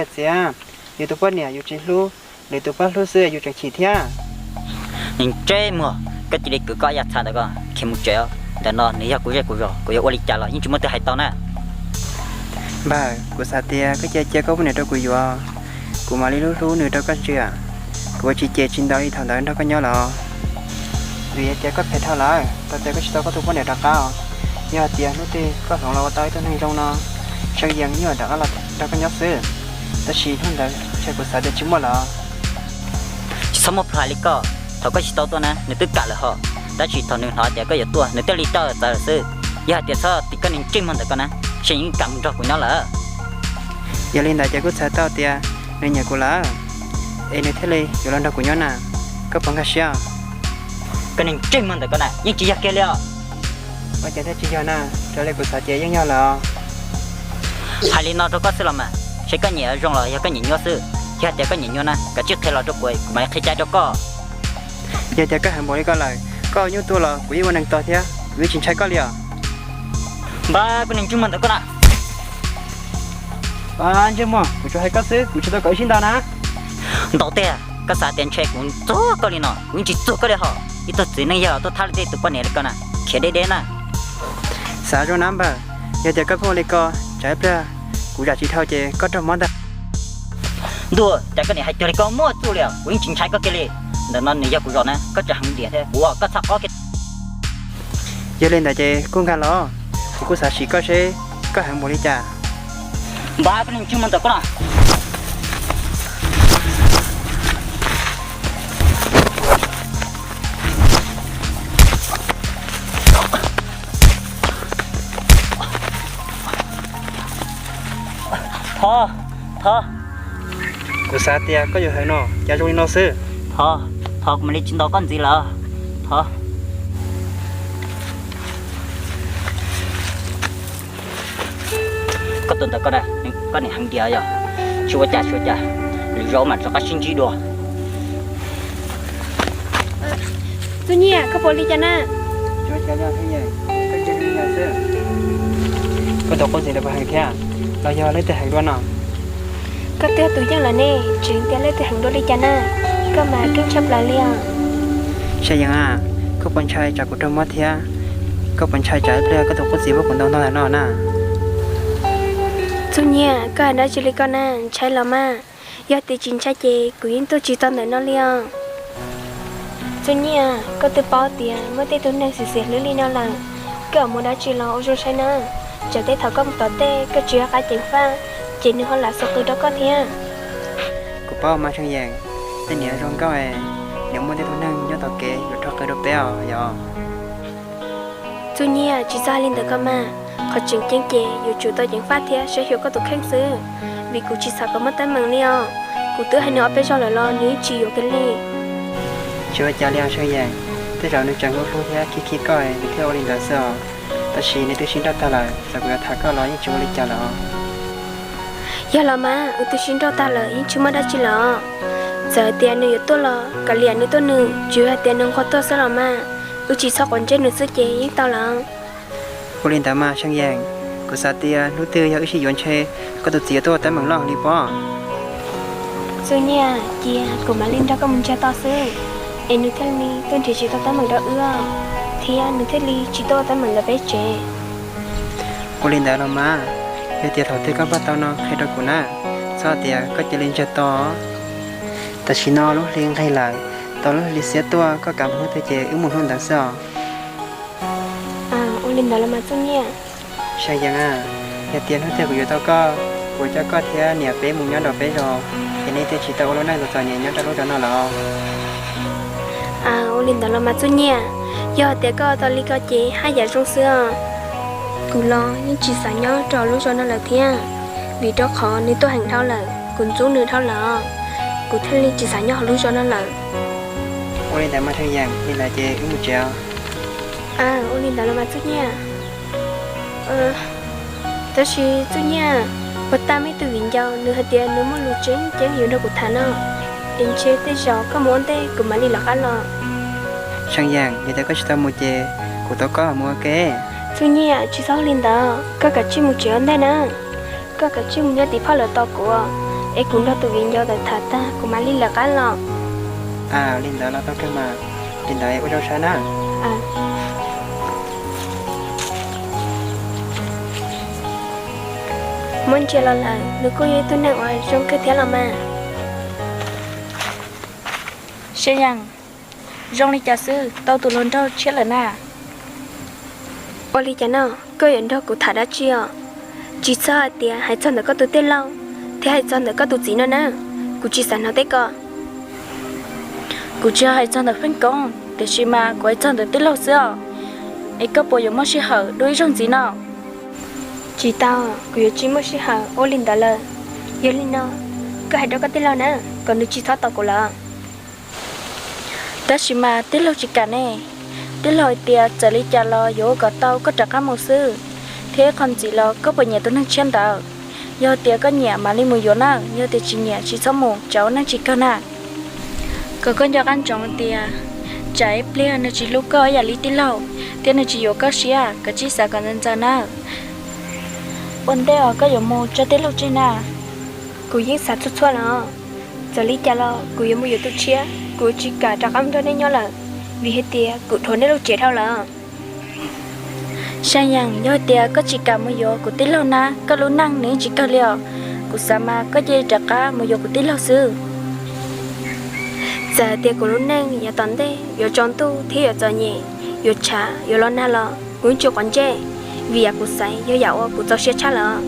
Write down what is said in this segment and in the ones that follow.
Txiv, yus tus poj niam yus tsis hlub, lwm tus pab hlub xwb yus tseem chim thiab. Niag ntsej muag, koj cia li kwv koj yav txha ntawd koj khiav mus tsev. Ntawm no nws yog kuv zej kuv zos, kuv yuav ua li cas los yeej tsis muaj twg hais tau na. Npawg, kuv xav tias koj cia cia koj poj niam rau kuv yuav, kuv mam li hlub hlub nws rau koj ntsia. Kuv ua tsis ces tsis ntau li thaum ntawd nrog koj nyob los. Vim tias koj phem dhau lawm, tau tias koj tsis tau koj tus poj niam rov qab. Yog hais tias hnub twg koj hloov los ua tau ib tug neeg zoo no, Tsheej Yees yeej yuav rov qab los nrog koj nyob xwb. Tab sis hnub ntawd ntshe kuv xav tias tsis muaj lawm. Tsis txhob muab plhais li koj, thaum koj tsis tau tuaj na nws twb kam lawm hos, tab sis thaum nws hnov tias koj yuav tuaj nws thiaj li coj txawv lawm xwb. Yog hais tias txhob tim koj niag ntsej muag ntawm koj na, Tsheej Yees kam mus nrog kuv nyob lawm. Yog li ntawd ces kuj txhais tau tias nws nyiam kuv lawm, es nws thiaj li yuav los nrog kuv nyob na. Koj puas nkag siab? Koj niag ntsej muag ntawm koj na yeej tsis yog kiag li os. Ua cas thiaj tsis yog na, raws li kuv xav ces yeej yog lawm. Hais li no rau koj xwb los mas, seb koj nyiam zoo los yog koj nyiam nyuaj xwb. Yog tias koj nyiam nyuaj na kav tsij qhia los rau kuv, kuv mam li qhia cai rau koj. Yog tias koj heev npaum li koj lawm, koj nyuaj tuaj los kuv yeej ua neeg tog thiab, kuv yeej tsis ntshai koj li os. Npawg, koj niag ntsej muag ntawm koj na. Ntsej muag, kuv tsuas hais koj xwb, kuv tsis tau kom wb sib ntaus na. Ntaus tiag, koj xav tias ntshe kuv ntxuag koj li no, kuv yeej tsis txuag koj li hos. Ib tug txiv neej yawg tuaj thab li tej tus poj niam li koj na, khiav deb deb na. Xav zoo na npawg, yog tias koj pheej ua li ko, tsam ib pliag kuv zam tsis dhau ces koj raug mob ntag. Ntuj, cas koj niam hais cuag li koj muaj txuj li os, kuv yeej tsis ntshai koj kiag li. Ntawm no nws yog kuv zos na, koj tseem heev diam thiab, kuv ua koj txhaj qhov kiag. Yog li ntawd ces kuj nkag los, kuv kuj xav sim koj seb koj heev npaum li cas. Npawg, koj niag ntsej muag ntawm koj na. Thov, thov. Kuv xav tias koj yuav heev no, cas zoo li no xwb. Thov, thov kuv mam li tsis ntaus koj ntxiv lawm. Thov. Koj tus ntawm koj na, koj niam heev tiag yog. Tsis ua cas tsis ua cas, lwm zaus mam rov qab sib ntsib dua. Txuj Nyiaj, koj puas ua li cas na? Koj tus qub txiv ntawd puas heev thiab, los yog leej twg heev dua no? Koj twb yog tus yeej lawm ne, tseem tias leej twg heev dua li cas na? Koj mas keeb tshaj plaws li os. Tsheej Yees a, koj puas ntshai tsam kuv raug mob thiab? Koj puas ntshai tsam ib pliag koj tus qub txiv muab kuv ntaus ntog ntag no na? Txuj Nyiaj, koj hais dab tsi li koj na, ntshai los mas. Yog tias tsis ntshai ces kuv yeej tuaj tsis txog ntawm no li os. Txuj Nyiaj, koj twb paub tias muaj tej tug neeg xiam xiam hlwb li no lawm, koj yuav mus dab tsi los ua zoo saib na. Tsam tej thaum koj mus tom tej koj tsis nco qab ceev faj, ces nws ho lam xuas qws rau koj thiab. Kuv paub mas Tsheej Yees, tej niam zoo nkauj, niam muaj tej tug neeg nyob tom kev yuav rho qws rau peb os yog. Txuj Nyiaj, tsis txhob hais li ntawd koj mas. Qhov tseem ceeb ces yuav tsum tau ceev faj thiab saib xyuas koj tus kheej xwb, vim kuv tsis xav kom muaj teeb meem li os. Kuv twb hais nws ob peb zaug lawm los nws yeej tsis yuav kiag li. Tsis ua cas li os Tsheej Yees, tej zaum nws tseem hlub hlub thiab khib khib koj nws thiaj ua li ntawd xwb os. Tab sis nws twb sib nrauj tag lawm, txawm kuv yuav tham koj los yeej tsis ua li cas lawm os. Yog los mas, wb twb sib nrauj tag lawm yeej tsis muaj dab tsi lawm. Txawm hais tias nws yuav tuaj los kav liam nws tuaj nws, tsuas yog hais tias nws nquag tuaj xwb los mas, wb tsis txhob quav ntsej nws xwb ces yeej tau lawm. Ua li ntawd mas Tsheej Yees, kuv xav tias hnub twg yog wb sib yuav ntshe koj tus txiv yuav tuaj ua teeb meem loj li pob. Txuj Nyiaj, cia kuv mam li nrog koj mus ntsiag to xwb, es nws thiaj li tuaj nrhiav tsis tau teeb meem rau wb, thiab nws thiaj li tsis tuaj ua teeb meem ntawm peb tsev. Ua li ntawd los mas, yog tias thaum twg koj npaj tau no qhia rau kuv na, txhob tias koj cia li ntsiag to. Tam sim no lub hli nqig lawm, tau lub hli xiab tuaj, koj kav mus hnub twg ces wb mus hnub ntawd xwb os. Ua li ntawd los mas Txuj Nyiaj. Tsheej Yees a, yog tias hnub twg kuv yuav tau koj, kuv coj koj thiab niam peb mus nyob rau peb zos, es nej thiaj tsis tau ua lub neej txom txom nyem nyob rau lub zos no lawm. Ua li ntawd los mas Txuj Nyiaj, yog hais tias koj ua tau li ko ces haj yam zoo xwb os. Kuv los yeej tsis xav nyob rau lub zos no lawm thiab, vim rau qhov nws tuaj heev dhau lawm, kuv ntxub nws dhau lawm, kuv thiaj li tsis xav nyob hauv lub zos no lawm. Ua li ntawd mas Tsheej Yees, li ntawd ces wb mus tsev os. Ua li ntawd los mas Txuj Nyiaj. Tab sis Txuj Nyiaj, puag ta muaj ib tug viv ncaus nws hais tias nws muaj lus tseeb ceeb yuav nrog kuv tham no, es ntshe tej zaum koj mus ua ntej kuv mam li lawv qab los. Tsheej Yees, yog tias koj tsis tau mus ces kuv tos koj mus ua ke. Txuj Nyiaj, tsis txhob li ntawd, koj kav tsij mus tsev ua ntej na, koj kav tsij mus nyob tim phauj lawv tos kuv. Es kuv nrog tus viv ncaus ntawd tham tag kuv mam li lawv qab los. Li ntawd los tau kawg mas, li ntawd ua zoo saib na. Muab ntsia los lawm nws kuj yog ib tug neeg uas zoo kawg thiab los mas. Seb Yeej, zoo li cas xwb tau tus hluas nraug tshiab lawm na? Ua li cas no, koj yuav nrog kuv tham dab tsi os? Tsis txhob hais tias hais txog ntawm koj tus tij laug thiab hais txog ntawm koj tus txiv no na, kuv tsis xav hnov tej ko. Kuv tsis hais txog ntawm Feej Koob, tiam sis mas kuv hais txog ntawm tij laug xwb os. Es koj puas yuav muaj sij hawm dua ib zaug ntxiv no? Tsis tau, kuv yuav tsis muaj sij hawm ua li ntawd lawm. Yog li no, koj hais rau koj tij laug na, kom nws tsis txhob tos kuv lawm. Tab sis mas tij laug tsis kam ne. Tij laug hais tias txawm li cas los yuav ua kom tau koj rov qab mus xwb, thiab ib qho ntxiv los koj puas nyiam tus neeg tshiab ntawd? Yog tias koj nyiam mam li mus yuav na, yog tias tsis nyiam tsis txhob mus, tsam ua neej tsis kawg na. Kom koj nco qab ntsoov tias tsam ib pliag nws tsis hlub koj ib yam li tij laug, thiab nws tsis yuav koj siab, koj tsis xav kom ntxaws ntxaws na. Ua ntej uas koj yuav mus tso tij laug tseg na. Kuv yeej xav txhua txhua los, txawm li cas los kuv yuav mus yuav tus tshiab, kuv tsis kam rov qab mus nrog nej nyob lawm, vim hais tias kuv dhuav nej lub cev dhau lawm. Sab Yeej, yog hais tias koj tsis kam mus yuav kuv tij laug na, koj lub neej nws yeej tsis kawg li os. Kuv xav mas koj cia li rov qab mus yuav kuv tij laug xwb. Txawm hais tias kuv lub neej yav tom ntej yuav tsaus ntuj thiab yuav txom nyem, yuav tshav yuav los nag los kuv yeej tsis quav ntsej, vim yam kuv xaiv yog yam uas kuv txaus siab tshaj lawm.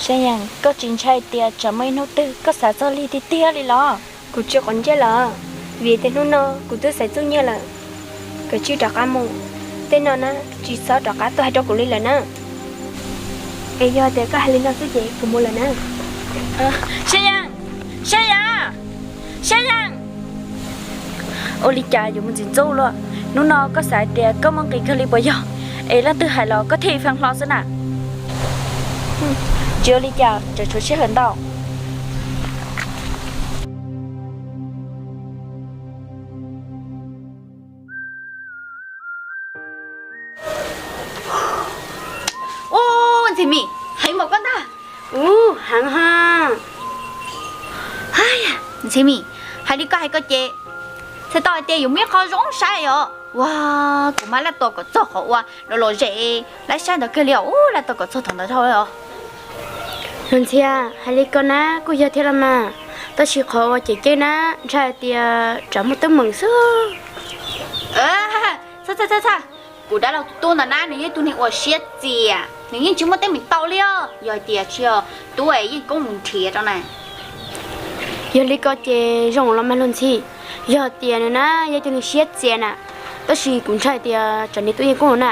Sab Yeej, koj tsis ntshai tias tsam muaj ib hnub twg koj xav txog Lig tiag tiag li los? Kuv tsis quav ntsej lawm, vim tias hnub no kuv twb xaiv txuj nyiaj lawm. Koj cia li rov qab mus, tej no na tsis txhob rov qab tuaj hais rau kuv li lawm na. Es yog tias koj hais li no xwb ces kuv mus lawm na. Sab Yeej, Sab Yeej, Sab Yeej. Ua li cas yuav mus ntxim ntxub luaj? Hnub no koj xav hais tias koj muaj nqis kawg li puas yog? Es leej twg hais los koj thiaj feeb hlo xwb na. Tsis ua li cas, tseem tshuav sij hawm ntau. Ub, Ntxhi Mis, heev npaum koj ntag. Ub, heev ha. Ntxhi Mis, hais li koj hais ko ces txhais tau hais tias yuav muaj ib qho zoo saib os. Ua, kuv mam laj tos kom txog qhov uas los los zem, laj saib ntawd kiag li os. Ub, laj tos kom txog thaum ntawd dhau os. Luag Ntxhi, hais li ko na kuj yog thiab los mas, tab sis qhov uas ceem ceeb na, ntshai hais tias tsam muaj teeb meem xwb. Txhob txhawj txhob txhawj, kuv dab laug tus tub ntawd na nws yog ib tug neeg uas siab txias, nws yeej tsis muaj teeb meem tau li os. Yog hais tias tsis yog tub es yeej koob mus nrhiav rau na. Yog li ko ces zoo los mas Luag Ntxhi, yog tias nws na yog ib tug neeg siab txias na, tab sis kuv ntshai tias tsam nws tub yeej koob na,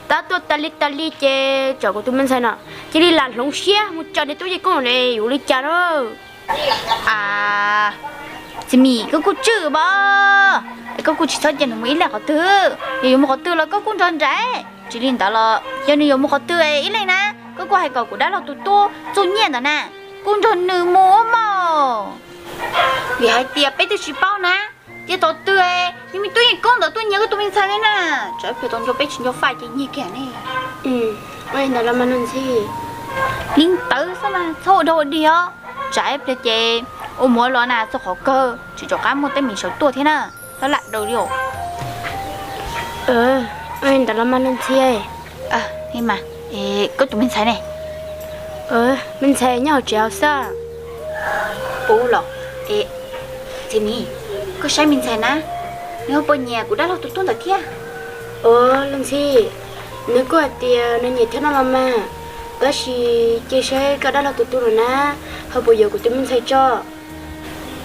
tab tuaj tas li tas li ces tsam kuv tus me ntxhais no cia li lam hloov siab mus tsam nws tub yeej koob li yuav ua li cas na. Ntxhi Mis, koj kuj tswj mas, koj kuj tsis txhob cia nws mus ib leeg qhov twg, yog yuav mus qhov twg los koj kuj nrog nraim. Tsis li ntawd los yog nws yuav mus qhov twg ib leeg na, koj kuj hais kom kuv dab laug tus tub txuj nyiaj ntawd na, kuj nrog nws mus mog. Vim hais tias peb twb tsis paub na, ces thaum twg yog me tub yeej koob ntawd tuaj nyiag koj tus me ntxhais ne na, tsam ib pliag tau nco peb tsis nco faj ces nyiag kiag ne. Ua li ntawd los mas Luag Ntxhi. Li ntawd xwb mas txhob ua dog ua dig os, tsam ib pliag ces ua muav los na txog qhov kawg tsis rov qab muaj teeb meem sawv tuaj thiab na, txhob lam daws li os. Ua li ntawd los mas Luag Ntxhi. Koj tus me ntxhais ne? Me ntxhais nyob hauv tsev hauv xwb. Ub los, Ntxhi Mis, koj saib me ntxhais na, nws ho puas nyiam kuv dab laug tus tub ntawd thiab? Ua, Luag Ntxhi, nws kuj hais tias nws nyiam thiab no los mas, tab sis cia saib koj dab laug tus tub no na, ho puas yuav kuv tus me ntxhais tso.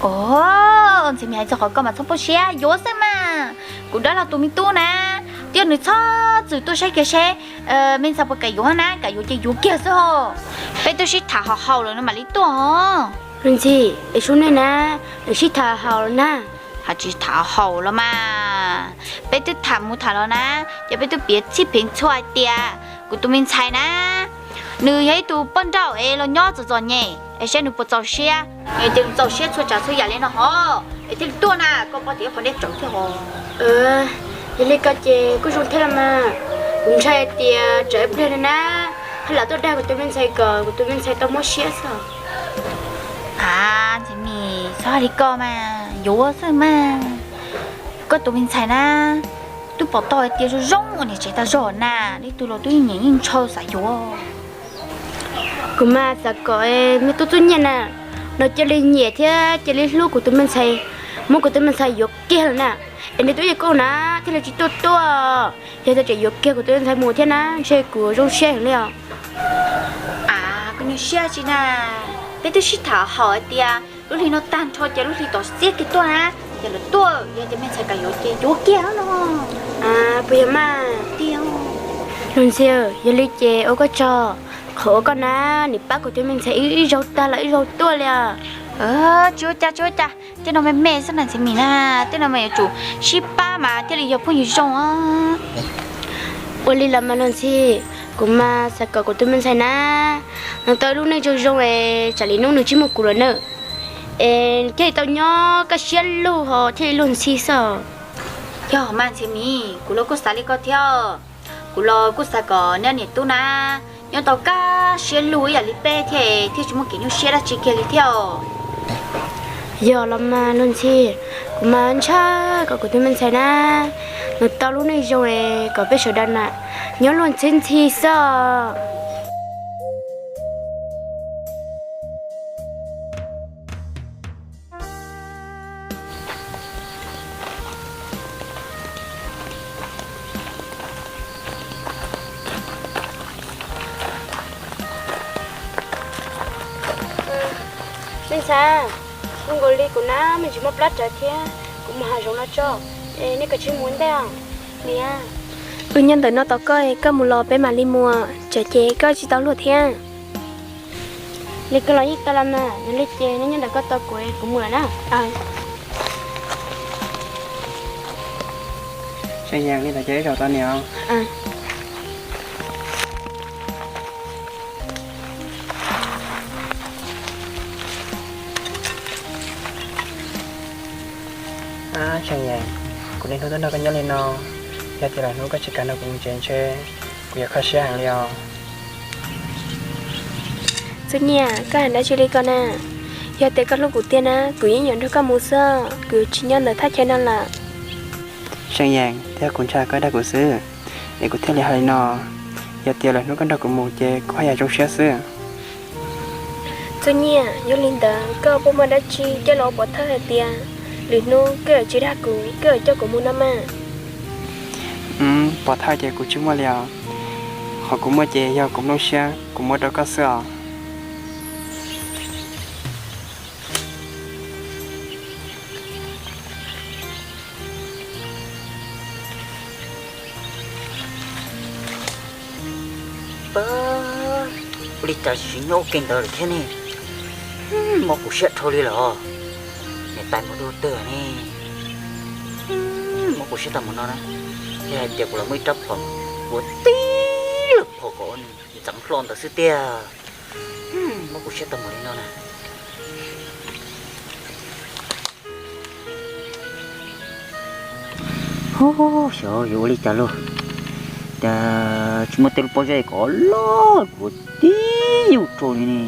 Ua, Ntxhi Mis hais txog qhov ko mas txhob poob siab, yuav xwb mas. Kuv dab laug tus me tub na, cia nws txhob txwm tuaj saib kiag seb me ntxhais puas kam yuav na, kam yuav ces yuav kiag xwb ho. Peb twb sib tham haum haum lawm no mam li tuaj os. Luag Ntxhi, es sub nej na, nws sib tham haum lawm na. Hais tsis tham haum los mas, peb twb tham mus tham los na, ces peb twb piav txhij piav txhua hais tias kuv tus me ntxhais na, nws yog ib tug poj nrauj es los nyob txom txom nyem es saib nws puas txaus siab. Ces nws txaus siab txhua tsav txhua yam li no ho, es thiaj li tuaj na, koj paub tias ib qho deb tsawv thiab ho. Yog li ko ces kuj zoo thiab los mas, kuv ntshai tias tsam ib pliag no na, haj lam tuaj dag kuv tus me ntxhais kom kuv tus me ntxhais tau mob siab xwb. Ab, Ntxhais Mis, txhob hais li ko mas, yuav xwb mas. Koj tus me ntxhais na, twb pom tau hais tias zoo zoo ua niam tsev tag zog na, leej twg los twb yeej nyiam yeej ntshaw xav yuav. Kuv mas xav kom me tub Txuj Nyiaj na, nws cia li nyiam thiab cia li hlub kuv tus me ntxhais, muab kuv tus me ntxhais yuav kiag lawm na, es nws twb yog koj na thiaj li tsis tuaj tuaj. Yog tias tseem yuav kiag kuv tus me ntxhais mus thiab na, ntshe kuv zoo siab heev li os. Ab, koj nyuaj siab tsi na, peb twb sib tham haum hais tias lub hli no tag nrho ces lub hli tom xiab kiag tuaj na, ces lawv tuaj, yog tias me ntxhais kam yuav ces yuav kiag no. Puas yog mas? Tiag. Luag Ntxhi, yog li ces ua koj tsaug, qhov uas koj na, nim pab kuv tus me ntxhais ib zaug tag los ib zaug tuaj li os. Tsis ua cas, tsis ua cas, tej no me me xwb na Ntxhais Mis na, tej no mas yuav tsum sib pab mas thiaj li yog phooj ywg zoo. Ua li los mas Luag Ntxhi, kuv mas xav kom kuv tus me ntxhais na, nws tau lub neej zoo zoo es tsam lwm hnub nws tsis muaj kuv lawm na, es thiaj li tau nyob kaj siab lug ho thiaj li luag ntxhi xwb. Yog mas Ntxhais Mis, kuv los kuj xav li koj thiab. Kuv los kuj xav kom neb niam tub na nyob tau kaj siab lug ib yam li peb thiab, thiaj tsis muaj kev nyuaj siab dab tsi kiag li thiab. Yog los mas Luag Ntxhi, kuv mas ntshai kom kuv tus me ntxhais na, nws tau lub neej zoo es kom peb sawv daws na nyob luag ntxhi ntxhi xwb. Me ntxhais, kuv nkaus li kuv na me ntsis muaj plab rawv thiab, kuv mus hav zoov no tso, es nej kav tsij mus ntej os. Niam, wb nyob ntawm no tos koj, koj mus los peb mam li mus, tsam ces koj tsis tau luag thiab. Li koj los yeej tau los mas, yog li ces nyob nyob ntawm koj tos kuv, kuv mus lawm na. Seej Yees, li ntawd ces ib zaug tau niam. Seej Yees, kuv niaj hnub tuaj nrog koj nyob li no, yog tias lwm hnub koj tsis kam nrog kuv mus tsev ntshe kuv yuav kho siab heev li os. Txuj Nyiaj, koj hais dab tsi li ko na? Yog tias koj hlub kuv tiag na, kuv yeej yuav nrog koj mus xwb, kuv tsis nyob ntawm thaj chaw no lawm. Seej Yees, twb yog kuv ntshai koj dag kuv xwb, es kuv thiaj li hais li no. Yog tias lwm hnub koj nrog kuv mus ces kuv haj yam zoo siab xwb. Txuj Nyiaj, yog li ntawd koj puas muaj dab tsi coj los ua pov thawj hais tias lwm hnub koj yuav tsis dag kuv, koj yuav coj kuv mus no mas? Pov thawj ces kuv tsis muaj li os. Qhov kuv muaj ces yog kuv nplooj siab kuv muab rau koj xwb os. Ua li cas tsis nyob ua ke ntawd lawm thiab ne? Mob kuv siab dhau li lawm. Niam tais mus twg twg ne? Mob kuv siab tag mus no na. Yog hais tias kuv los muaj ib rab phom, kuv tib lwm phom kom ntxeev hlo ntawd xwb tiag. Mob kuv siab tag mus li no na. Hu, xyov yuav ua li cas lauj, cas tsis muaj tej lub pob zeb kom loj kuv tib yug rau li ne.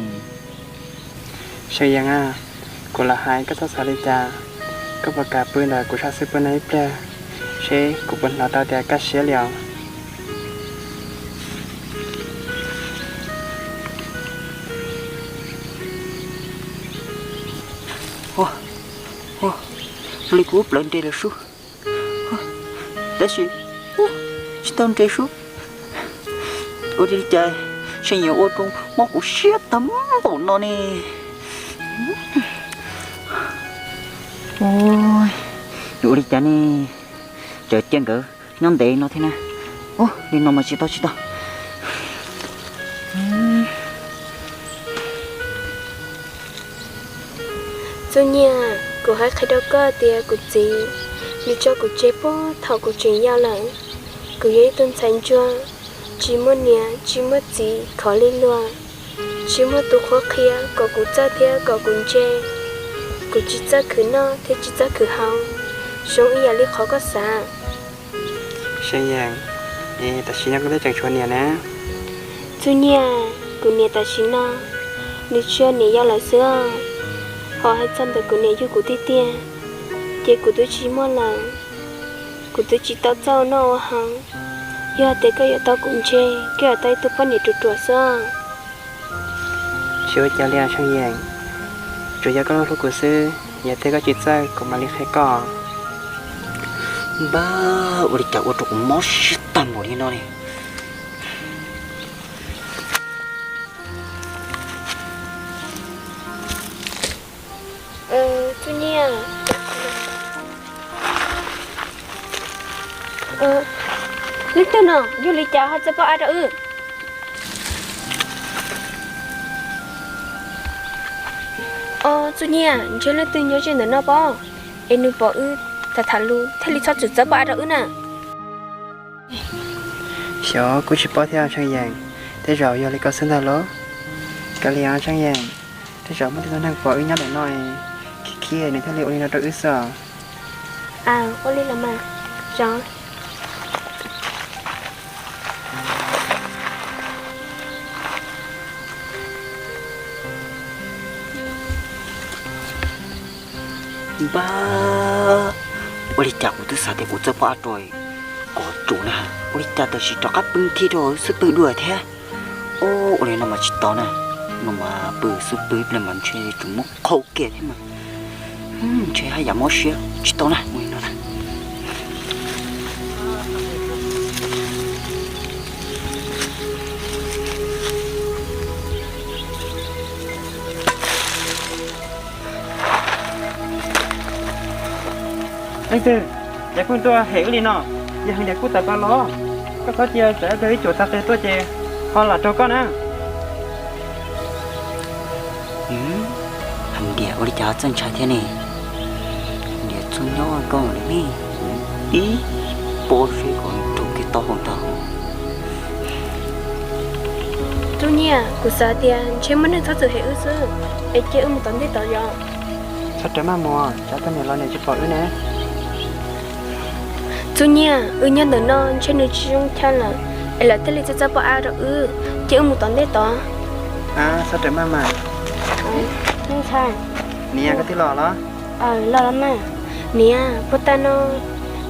Seej Yees a, kuv lam hais koj txhob xav li cas, koj puas kam pw ntawm kuv sab xwb pw no ib pliag, seb kuv puas hnov tau tias kaj siab li os. Ua li kuv plawv nres lawm sub, tab sis tsis tau nres sub. Ua li cas Seej Yees ua rau mob kuv siab tag npaum no ne? Yuav ua li cas ne? Cov cia nkawd nyob ntev no thiab na. Ua li no mas tsis tau tsis tau. Txuj Nyiaj, kuv hais qhia rau koj tias kuv txiv nws tso kuv tseg puag thaum kuv tseem yau lawm. Kuv yog ib tug ntxhais ntsuag, tsis muaj niam tsis muaj txiv khov li luag, tsis muaj tus qhuab qhia kom kuv txawj thiab kom kuv ntse. Kuv tsis txawj khwv noj thiab tsis txawj khwv haus, zoo ib yam li qhov koj xav. Seej Yees, es tam sim no koj twb tseem tshuav niam na? Txuj Nyiaj, kuv niam tam sim no nws tsis yog niam yau lawm xwb os. Qhov hais txog ntawm kuv niam yug kuv tiag tiag, ces kuv twb tsis muaj lawm, kuv twb tsis tau txawj ua noj ua haus. Yog hais tias koj yuav tau kuv ntse, koj yuav tau ib tug poj niam ruam ruam xwb. Tsis ua cas li Tsheej Yees, tsuas yog koj hlub hlub kuv xwb, yog tias koj tsis txawj kuv mam li qhia koj. Npab, ua li cas ua rau kuv mob siab tag npaum li no ne? Txuj Nyiaj, leej twg no yog li cas ho txawb pob av rau wb? Os, Txuj Nyiaj, ntshe leej twg nyob ze ntawm no pob, es nws pom wb tham tham lus thiaj li txhob txwm txawb pob av rau wb na. Xyov, kuj tsis paub thiab Tsheej Yees, tej zaum yog li ko xwb ntag los. Kav liam Tsheej Yees, tej zaum muaj tej tug neeg pom wb nyob ntawm no, khiav khiav nws thiaj li ua li no rau wb xwb os. Ua li los mas, zov. Npab, ua li cas kuv twb xav tias kuv txawb pob av rau kom tsum na, ua li cas tam sim rov qab pw nthi rau xub pwg dua thiab. Ua li no mas tsis tau na, no mas pw xub pwg ib pliag mas ntshe tsum muab qhau kiag thiab mas. Ntshe haj yam mob siab, tsis tau na, ua li no na. Leej twg, cas pheej tuaj hem wb li no? Yog hais tias kuv tawm plaws los, koj txhob cia tsam ib pliag ib cuam tag qias tuaj ces ho lam raug koj na. Hais tias ua li cas txawj ntshai thiab ne? Niam txoj nyob koj lawm ne, kuv ib pob zeb kom raug kiag taub hau ntag. Txuj Nyiaj, kuv xav tias ntshe muaj neeg txhob txwm hem wb xwb, es cia wb mus tom ntej tod yom. Txhob rawm maj mus, tsam tus niam los niam tsis pom wb ne. Txuj Nyiaj, wb nyob ntawm no ntshe nws tsis zoo chaw lawm, es lawv thiaj li txawb txawb pob av rau wb, cia wb mus tom ntej tod. Txhob rawm maj mas. Niam, koj twb los los? Los los mas. Niam, puag ta no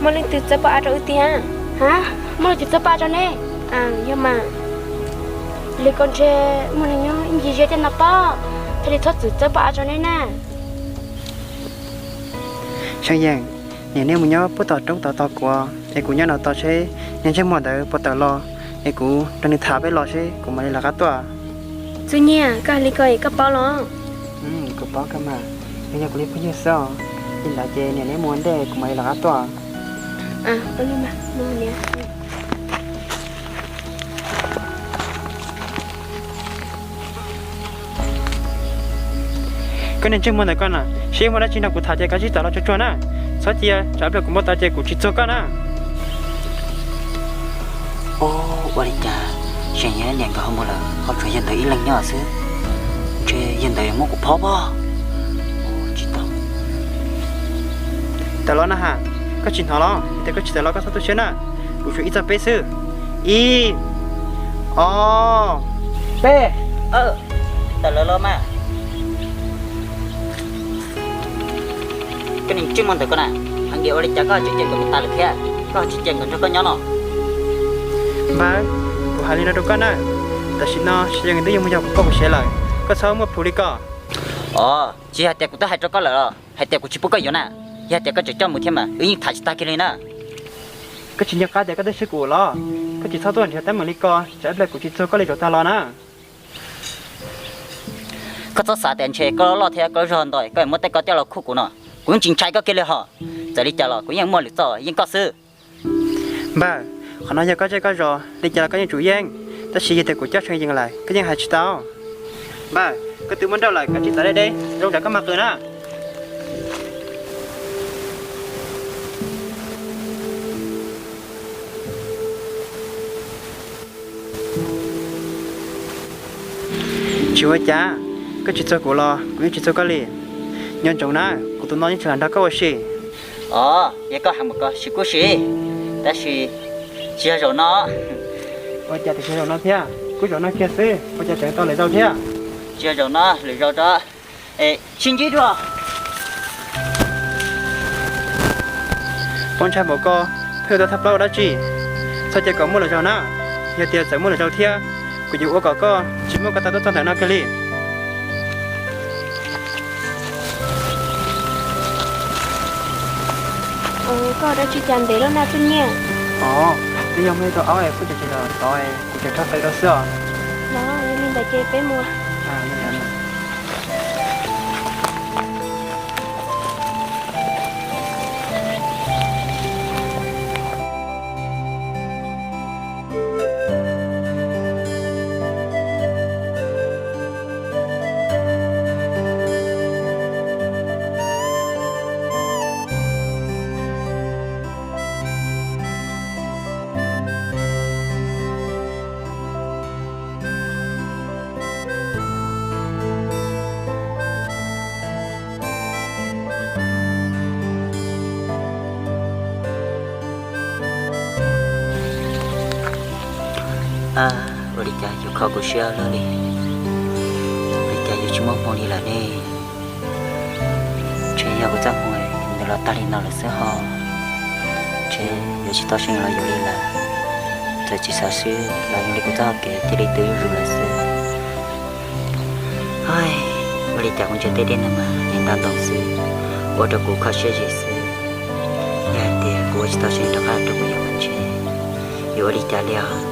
muaj leej twg txawb pob av rau wb tiag? Ha, muaj leej twg txawb pob av rau nej? Yog mas. Li ko ntshe muaj neeg nyob ib ncig zeb tej no pob, thiaj li txhob txwm txawb pob av rau nej na. Tsheej Yees, niam nej mus nyob puag tom roob tod tos kuv, es kuv nyob no tos seb niag ntsej muag ntawd puas tawm los, es kuv nrog nws tham peb los seb kuv mam li lawv qab tuaj. Txuj Nyiaj, koj hais li ko es koj paub los? Kuv paub kawg mas, nws yog kuv li phooj ywg xwb os. Li ntawd ces niam neb mus ua ntej, kuv mam li lawv qab tuaj. Koj niag ntsej muag ntawm koj na, seb muaj dab tsi nrog kuv tham ces koj tsis tawm los tsuag tsuag na. Txhob cia tsam ib pliag kuv muab tau ces kuv tsis txuag koj na. Ua li cas Seev Yees niam nkawd ho mus lawm, ho tshuav yawg ntawd ib leeg nyob xwb? Ntshe yawg ntawd yuav muab kuv phob pob. Tsis tau. Tawm los na has, koj tsis hnov los? Yog tias koj tsis tawm los koj txhob tu siab na. Kuv tshuav ib txog peb xwb. Ib, ob, peb. Tawm lawm los mas. Koj niag ntsej muag ntawm koj na, heev diam ua li cas koj tsis cia nkawd mus tas lawm thiab, koj tsis cia nkawd nrog koj nyob no. Npawg, kuv hais li no rau koj na, tam sim no Seev Yees twb yuav mus yos kuv poj kuv sev lawm, koj txhob muaj plhus li ko. Os, tsis yog tias kuv twb hais rau koj lawm los hais tias kuv tsis pub koj yuav na? Yog tias koj tseem coj mus thiab mas wb yeej tham tsis tag kiag li na. Koj tsis nco qab tias koj twb swb kuv los? Koj tsis txhob tuaj nrhiav teeb meem li ko, tsam ib pliag kuv tsis txuag koj li zaum tag los na. Koj txhob xav tias ntshe koj loj loj thiab koj lub zog ntau koj muab tej ko coj los khuj kuv no. Kuv yeej tsis ntshai koj kiag li hos. Txawm li cas los kuv yeej muaj lwm txoj yeej koj xwb. Npawg, qhov no yog koj zej koj zos, li cas los koj yeej tsum yeej. Tab sis yog tias kuv coj Seev Yees lawm koj yeej hais tsis tau. Npawg, koj twb muab nrauj lawm koj tsis txav deb deb, zoo tsam koj mag qw na. Tsis ua cas, koj tsis txuag kuv los kuv yeej tsis txuag koj li. Nco ntsoov na, kuv tus no yeej tsis lam nrog koj ua si. Os, yog koj hais mus koj sim kuj sim, tab sis tsis yog zaum no. Ua cas tsis yog zaum no thiab? Kuj zaum no kiag xwb, ua cas tseem tau lwm zaus thiab? Tsis yog zaum no, lwm zaus tso. Es sib ntsib dua. Poob ntshai npaum ko, pheej ua tau thaj plaub ua dab tsi? Txhob cia kom muaj lwm zaus na. Yog tias txawm muaj lwm zaus thiab, kuv yuav ua kom koj tsis muaj koj tau tuaj txog ntawm no kiag li. Koj ua dab tsi cas ntev loj na Txuj Nyiaj? Os, twb yog muaj ib tug aub es kuj tseem tsis los tod, kuv tseem rho qe rau xwb os. Los, yog li ntawd ces peb mus. Ua li cas yuav kho kuv siab luaj li, ua li cas yuav tsis muaj hmoo li lawm ne? Ntshe yog kuv txoj hmoo nws los tag li no lawm xwb ho. Ntshe yuav tsis tau seem los yuav li lawm. Txawm tsis xav swb los zoo li kuv txoj hau kev thiaj li twb zuj zus lawm xwb. Ua li cas kuv ntsia tej dej no mas nws nta ntoo xwb, ua rau kuv kho siab zim xwb. Yog hais tias kuv ua tsis tau seem rov qab rau kuv yawm mas ntshe yuav ua li cas li os?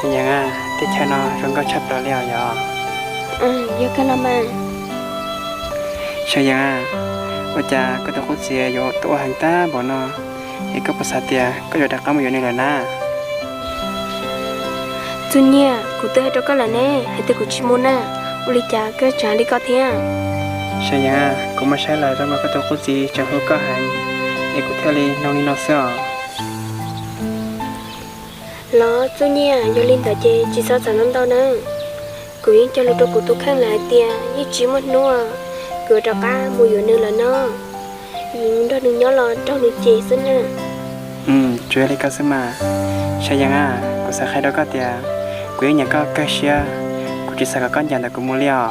Sav Yees, teb chaws no zoo nkauj tshaj plaws li os yog? Yog kawg los mas. Sav Yees, ua cas koj tus qub txiv yuav tuaj ua heev tag npaum no, es koj puas xav tias koj yuav rov qab mus yuav nws lawm na? Txuj Nyiaj, kuv twb hais rau koj lawm ne, hais tias kuv tsis mus na, ua li cas koj tseem hais li ko thiab? Sav Yees, kuv muab saib lawm zoo nkaus koj tus qub txiv tseem hlub koj heev, es kuv thiaj li noog li no xwb os. Los Txuj Nyiaj, yog li ntawd ces tsis txhob xav ntau ntau na. Kuv yeej cog lus rau kuv tus kheej lawm hais tias yeej tsis muaj hnub kuv yuav rov qab mus yuav nws lawm no. Nrog nws nyob los raug nws cem xwb na. Tsuas yog li ko xwb mas. Sav Yees, kuv xav qhia rau koj tias kuv yeej nyiam koj kawg siab, kuv tsis xav kom koj ncaim ntawm kuv mus li os.